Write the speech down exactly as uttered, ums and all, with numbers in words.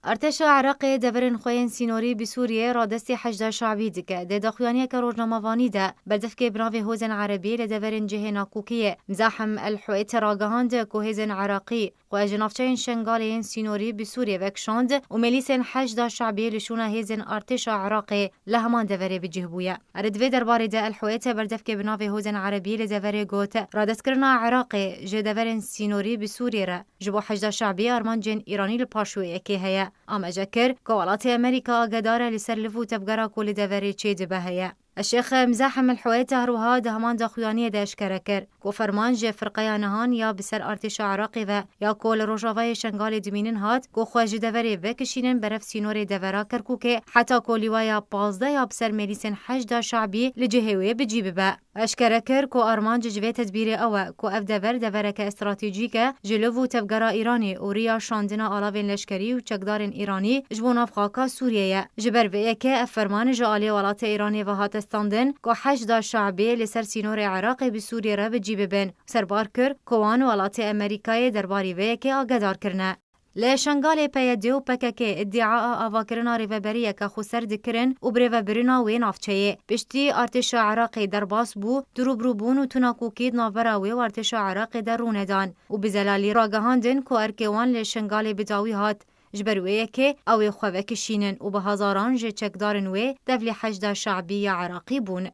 Artêşa Iraqê deverên xwe yên sînorî bi Sûriyê radestî Heşda Şabî dike. Di daxuyaniyeke rojnamevanî de, berdevkê bi navê Hozên Erebî li deverên cihê Nakûkiyê, Mizahim El Huêt, ragihand ku hêzên Iraqî xwe ji navçeyên Şengalê yên sînorî bi Sûriyê vekişand û mêlîsên Heşda Şabî li şûna hêzên artêşa Iraqê li heman deverê bi cih bûye. Li divê derbarê de El Huêt berdevkê bi navê Hozên Erebî li deverê got, radestkirina Iraqê ji deverên sînorî bi Sûriyê re ji bo Heşda Şabî armancên Îranî li paş wê yekê heye. Amaje kir ku welatê Amerîka agedar e li ser liv û tevgera ku li deverê çêdibe heye. Şêx Mizahim El Huweyt her wiha di heman daxuyaniyê de eşkere kir ku ferman ji firqeya nihan ya bi ser artêşa Iraqê ve ya ku li rojavayê Şengalê dimînin hat ku xwe ji deverê vekişînin berev sînorê devera Kerkûkê, heta ku lîwaya pazdeh ya bi ser mêlîsên Heşda Şabî li cihê wê bi cî bibe. Eşkere kir ku armanc ji vê tedbîrê ew e ku ev dever devereke stratejîk e ji liv û tevgera Îranê û riya şandina alavên leşkerî û çekdarên Îranî ji bo navxaka Sûriyê ye. Ji ber vê yekê ev ferman ji alî welatê Îranê ve hate standin ku Heşda Şabî li ser sînorê Iraqê bi Sûriyê re bi cî bibin. Serbar kir ku wan welatê Amerîkayê derbarî vê yekê agedar kirine. Li Şengalê P Y D û P K K îdîa a avakirina rêveberiyeke xweser dikirin û birêvebirina wê navçeyê. Piştî artêşa Iraqê derbas bû, dirûbirûbûn û tunakokî di navbera wê û artêşa Iraqê de rû nedan û bi zelalî ragihandin ku erkê wan li Şengalê bi dawî hat. Ji ber wê yekê ew ê xwe vekişînin û bi hezaran ji çekdarên wê tevlî Heşda Şabî ya Iraqî bûn.